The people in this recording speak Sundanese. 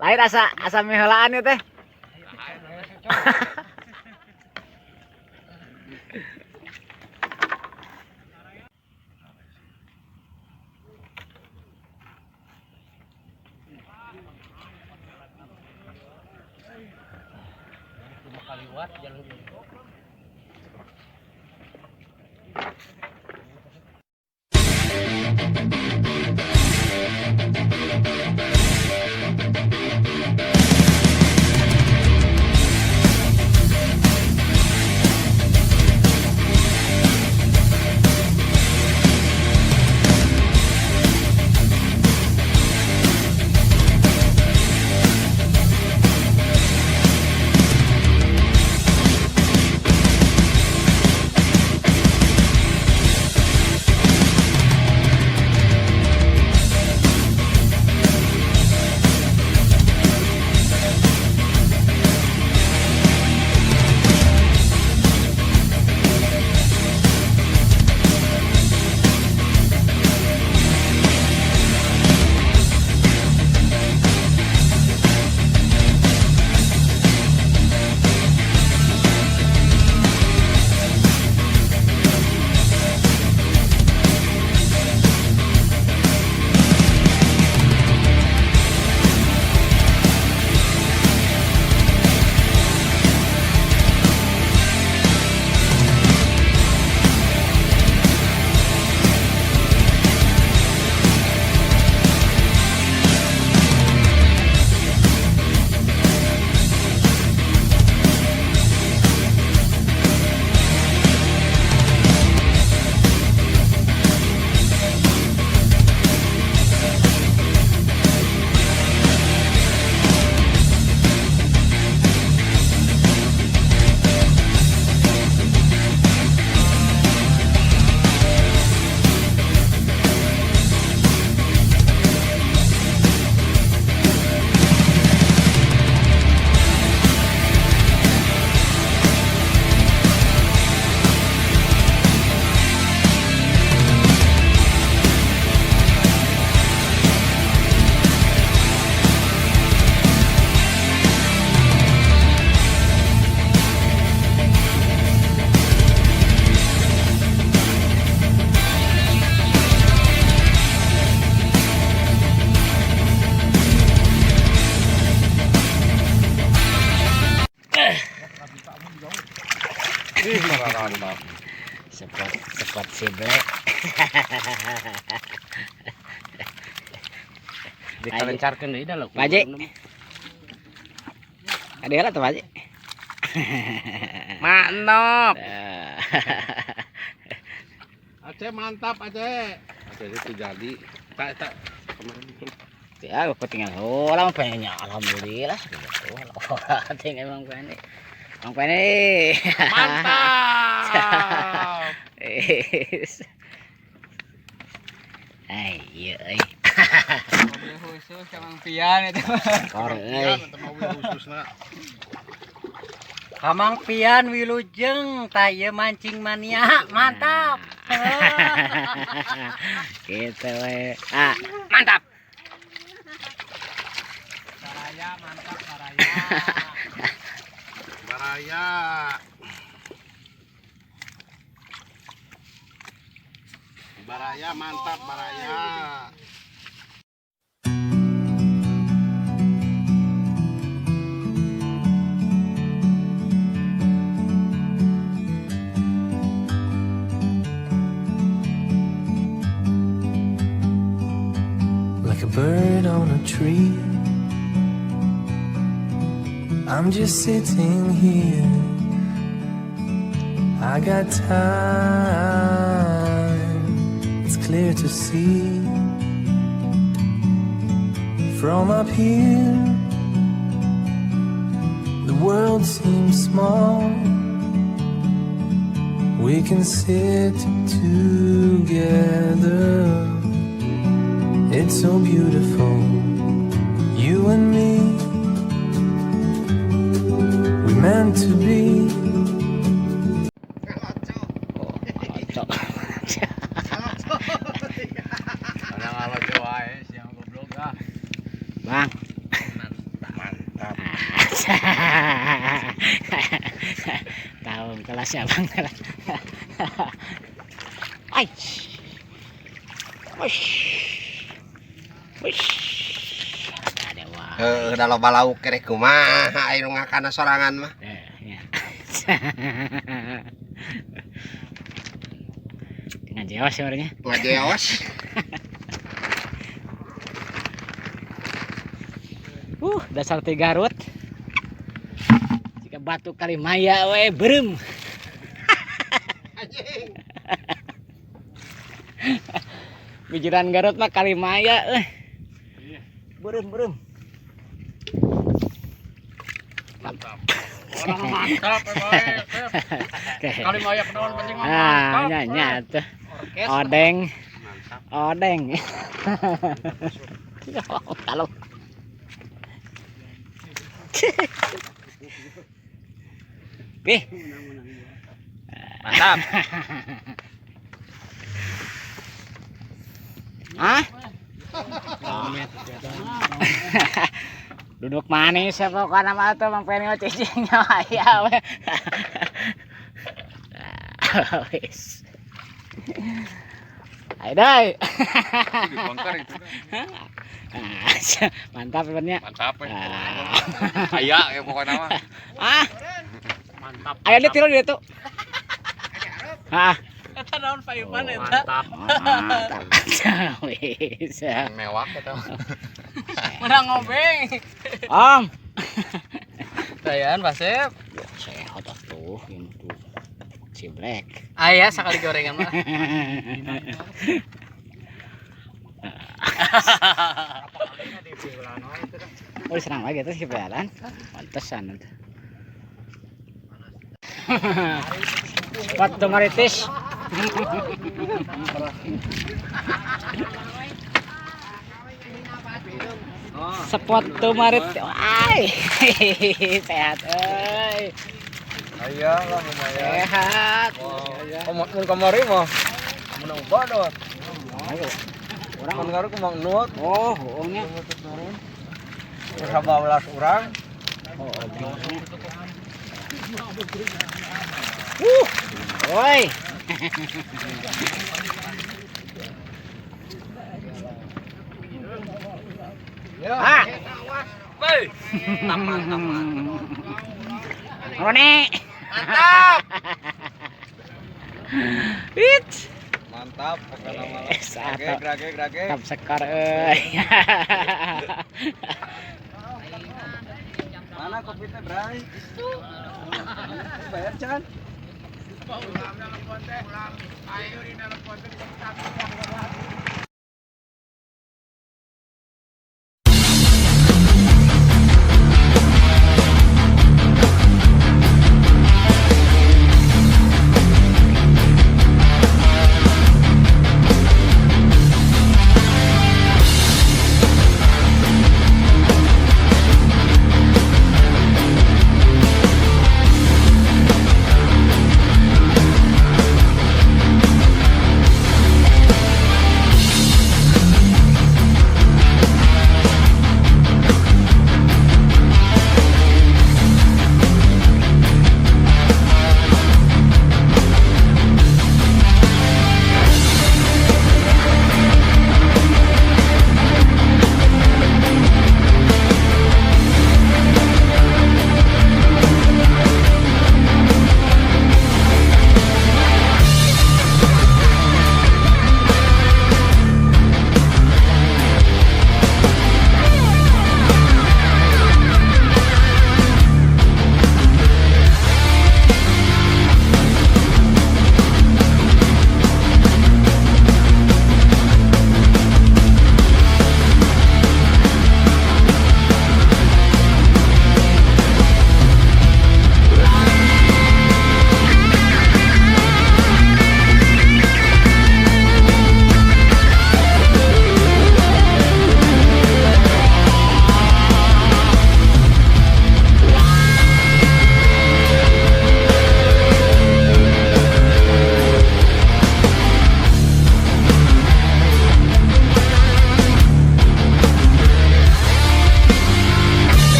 Lain asa asa miheulaan ieu teh. Kaliwat jalur. Spot spot sible. Dikalencarkeun deui dah lah. Pak Haji. Ada heula tuh Pak Haji. Mantap. Aceh mantap Aceh. Aceh itu jadi. Tak tak kemarin. Ya, aku tinggal oh lama pengennya alhamdulillah gitu. Oh, tinggal Bang Peni. Bang Peni. Mantap. Ay, iya euy. Mobil khusus Kamang Pian itu. Kor euy. Khususna. Kamang Pian wilujeng tah ieu mancing mania. Mantap. Gitu we. Ah, Mantap. Baraya mantap baraya. Baraya. Baraya mantap baraya. Like a bird on a tree. I'm just sitting here. I got time, it's clear to see. From up here, the world seems small. We can sit together. It's so beautiful, you and me. We meant to be. Oh, cocok. Ada Kelasnya abang. Ay. Wush. Wush. Ada wah. Heuh, da loba lauk kerek kumaha aya nu ngakana sorangan mah. Eh, ya. Dengan jeos sebenarnya. Ngajeos. Dasar teh Garut. Jika batu Kalimaya we berem. Anjing. Bijiran Garut mah Kalimaya eh. Berem berem. Mantap. Orang mantap eh, bae. Kali maya kedawan penting mah Ah, mantap. nya nya tuh. Orkes. Odeng. Odeng. Kalau Ih, Mantap. ah? Duduk manis ya pokoknya mah tuh Mang Penny mah cicing aya we. Wis. Ayo dai. Dibongkar itu. Ah, mantap sebenarnya. Mantap eh. Ah. Aya ya pokoknya mah. Ah, Mantap. ayo dia tiru dia tuh. Ah, Eta naon Pak Ivan eta? Mantap. mantap. Wis. Mewah eta. Menang ngobeng. Om. Dayaan Pak Sep. Sehat atuh, ini tuh. Si Black. Aya sakali gorengan mah. Oh, diserang lagi tuh si Belan. Pantesan itu. Waktu maritis. Spot tumarit. Ay, sehat euy. Aya lah lumayan. Sehat. Mun kamari mah menang badot. Orang Mun ngaruh kumang nut. oh, hoongnya. Sabalas urang. Oh, oh, Woi. Ah. Roni. Mantap. It. Mantap pokoknya mah. Eh, satu. Grage grage. Top skor euy. Mana kopi teh, Bray? Bayar can?